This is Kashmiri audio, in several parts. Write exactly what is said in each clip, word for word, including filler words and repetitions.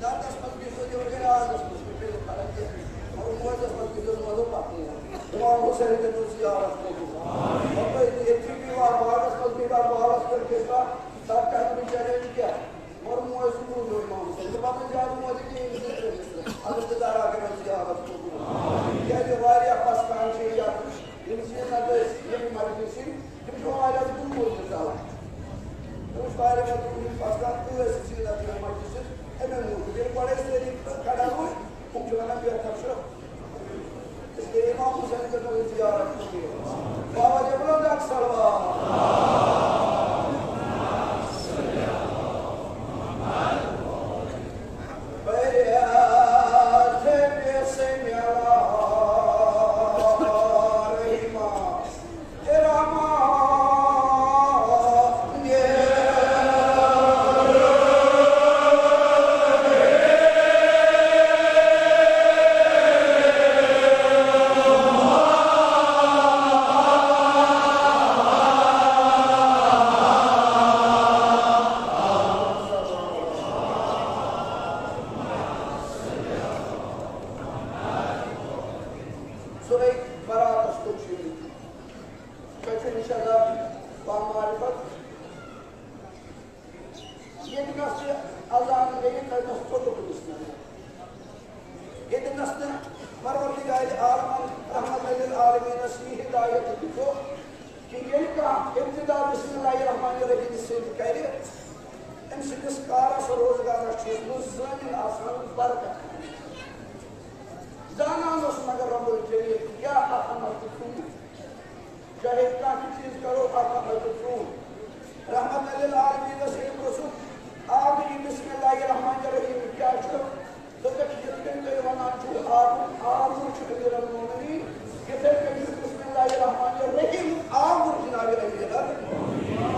دردس منٛز بِہِو، یورٕ گٔے آزس منٛز، مےٚ پیٚیہِ فرق کینٛہہ۔ اور موزس منٛز بِہِو، موزو پتہٕ یِوان۔ امام حسین کٔرِو زیارت قبول۔ اور تُہۍ ییٚتہِ چھِو بیٚہوان باغس منٛز، بیٚہوان باغس پٮ۪ٹھ، بیٚہوان، تَتھ کَرٕ بہٕ چیلنج کیٛاہ؟ اور موزٕ سُہ بوٗزِو امام حسین۔ بہٕ پَنُن زیادٕ موزٕ کِہیٖنۍ زٕ ترٛےٚ مِصرٕ۔ البتہ دارا کٔرِو زیارت قبول۔ کیٛازِ واریاہ پَسکان چھِ یَتھ یِم چیٖز نَتہٕ ٲسۍ یِم مجلسٕے، تِم چھِ واریاہ دوٗر تہِ ژَلان۔ تِم چھِ واریاہ دوٗر یِم پَسکان ٲسۍ چیٖز نَتہٕ یِم مجلسہٕ اَمے موٗجوٗب۔ ییٚلہِ گۄڈَے سٲری کَڑان وۄنۍ، تِم چھِ وَنان بہتر چھُ اس لیے امام حسین کا کوئی زیارت نہیں ہے۔ بابا جی بلند اکثر۔ سورہ برات اس کو چھوڑ۔ تۄہہِ چھُو اِنشاءاللہ بامعرفت۔ ییٚتہِ نَس تہِ اذان گٔیہِ، تَتہِ نَس ژوٚٹُکھ نہٕ۔ ییٚتہِ نَس نہٕ پروردگار عالمن رحمت للعالمینس یہِ ہدایت دِژو کہِ ییٚلہِ کانٛہہ ابتدا بسم اللہ الرحمن الرحیم سۭتۍ کرِ، أمۍ سٕنٛدِس کارس روزگارس چھُس بہٕ زٲمِن آسان برکت۔ زانان اوس مگر رب الجلیل کیٛاہ اکھ عمل چھُ ژھُنُن۔ چاہے کانٛہہ تہِ چیٖز کرو، اکھ اکھ چھُ ژوٗر۔ رحمت للعالمینس ییٚلہِ پرٛژھُکھ، آبٕچ بسم اللہ الرحمن الرحیم کیٛاہ چھُ؟ دوٚپُکھ، یِتھ کٔنۍ تُہۍ وَنان چھِو، آبُک آمُر چھُ امیر المومنین، یِتھے کٔنۍ چھُ بسم اللہ الرحمن الرحیم آمُر جناب امیر المومنین۔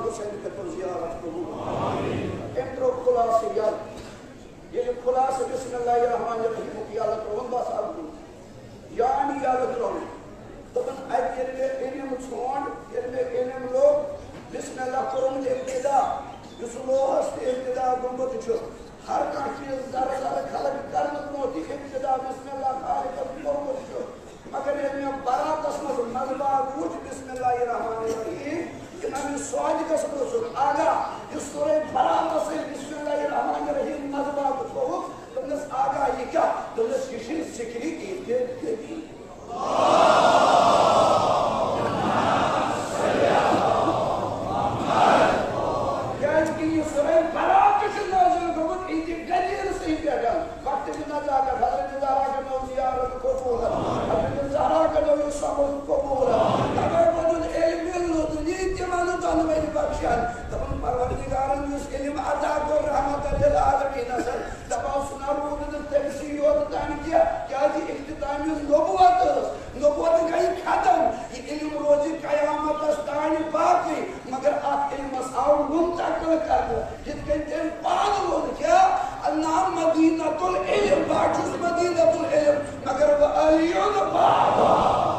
حسین کٔرۍتو زیارت قبول۔ أمۍ ترٛوو خلاصہٕ یَلہٕ۔ ییٚلہِ خلاصہٕ بسم اللہ الرحمن الرحیمُک یَلہٕ ترٛووُن، بس اَکھ گوٚو۔ جان یَلہٕ ترٛووُن۔ دوٚپُن، اَتہِ ییٚلہِ مےٚ علم ژھونٛڈ، ییٚلہِ مےٚ علم لوٚب، بسم اللہ کوٚرُن ابتدا، یُس لوہَس تہِ ابتدا گوٚمُت چھُ، ہر کانٛہہ چیٖز ذرٕ ذرٕ خلق کرنہٕ برونٛہہ تہِ ابتدا بسم اللہ خالقن کوٚرمُت چھُ۔ مگر ییٚلہِ مےٚ براتس منٛز منٛزباگ وُچھ، بسم اللہ الرحمن الرحیم، امام صادقس منٛز اوسُس آگاہ، یُس سورہ براتس سۭتۍ بسم اللہ الرحمن الرحیم منٛزباگ تھوٚوُکھ، دوٚپنس، آگاہ، یہِ کیٛاہ؟ دوٚپنس، یہِ چھِ ذکرِ عید گدی۔ کیازِ کہِ یہِ سورہ برات چھُ نازل گوٚمُت عید گدی سٕے پٮ۪ٹھ۔ وقت کی نزاکت، حضرت زہرا کرنو زیارت قبول، حضرت زہرا کرنو یہِ سبق قبول۔ تمام بدون علم لدنی تمام دۄنوَے بخشن۔ دپان پروردگارن یُس علم عطا کوٚر رحمت للعالمین سن، دپان سُہ نہ روٗد نہٕ تٔمسٕے یوت تام کینٛہہ، کیازِ اختتام نبوت ٲس، نبوت گٔیہِ ختم، یہِ علم روزِ قیامتس تام باقٕے۔ مگر اتھ علمس آو منتقل کرنہٕ، یِتھ کٔنۍ تٔمۍ پانہٕ ووٚن، کیٛاہ؟ انا مدینۃ العلم، بہٕ چھُس مدینۃ العلم، مگر وعلی بابا۔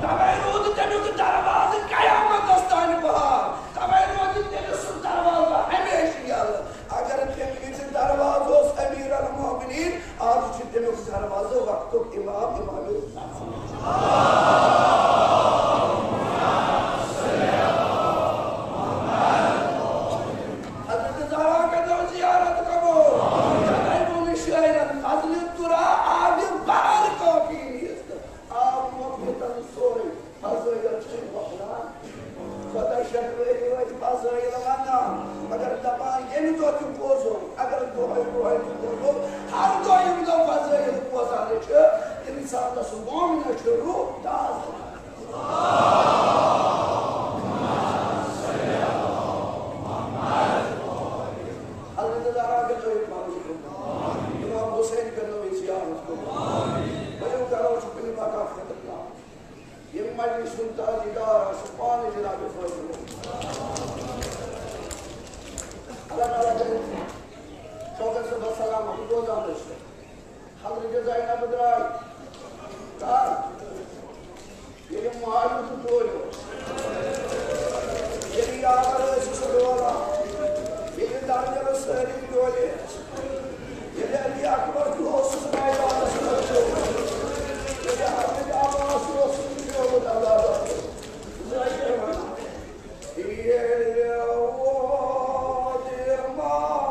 توے روٗد تمیُک دروازٕ قیامتس تام بحال، توے روزِ تٔمۍ سُنٛد دروازٕ ہمیشہِ یلہٕ۔ اگر تٔمۍ یہِ تہِ دروازٕ اوس امیر المومنین، آز چھُ تمیُک دروازٕ وقتُک امام، امام الزمان۔ حضرت زہرا کٔرۍزیو زیارت قبول۔ تۄہہِ ووٚنوُ شٲعرن، فضلِ ترا آبِ بحر کافی نیست۔ آب مۄکلہِ تَن سورُے۔ فضٲیل چھِ وۄپدان۔ ژۄداہ شیٚتھ ؤری ٲسۍ فضٲیل وَنان، مگر دَپان، ییٚمہِ دۄہ تہِ بوزو، اگر دۄہَے دۄہَے تہِ بوزو، ہر دۄہ ییٚمہِ دۄہ فضٲیل بوزان چھِ، اِنسانَس ووٚن نہ چھُ روح تازٕ۔ حضرت زہرا کٔرۍزیو یہِ پَنُن قبول۔ امام حسین کٔرۍزیو یہِ زیارت قبول۔ ؤلِو کرو چھُ کُنہِ پَکان خطرناک۔ ییٚمہِ مجلسہِ ہُنٛد تاجدار آسہِ پانہٕ جناب فاضل۔ اللہ تعالیٰ کٔرِنۍ شوکت صٲبَس سلامت، بوزان ٲسِو۔ حضرت زینب درٛاے۔ کر؟ ییٚلہِ ماجہِ ہُنٛد دورِ اوس۔ ییٚلہِ یاور ٲسِس ڈولان۔ ییٚلہِ درجن سٲری ڈولے۔ ییٚلہِ علی اکبر تہِ اوسُس میدانس منٛز۔ ییٚلہِ حضرت عباس تہِ اوسُس میوٗٹھ عذاب۔ زٲہِد وَنان۔ ییٚلہِ ووت امامس۔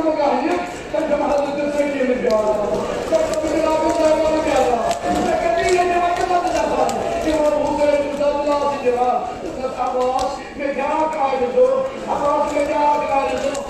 مگر یہِ تٔمۍ چھُ حضرت سکیٖنہٕ پیاران۔ تٔمۍ چھُ بلال زیبان پیاران۔ مےٚ کَتہِ ییٚتہِ وَتہِ مَدَد آسان؟ اِمام حُسین چھُ دَزلاسہٕ دِوان۔ دوٚپنَس، عباس، مےٚ بیٛاکھ عارضہٕ۔ عباس، مےٚ بیٛاکھ عارضہٕ۔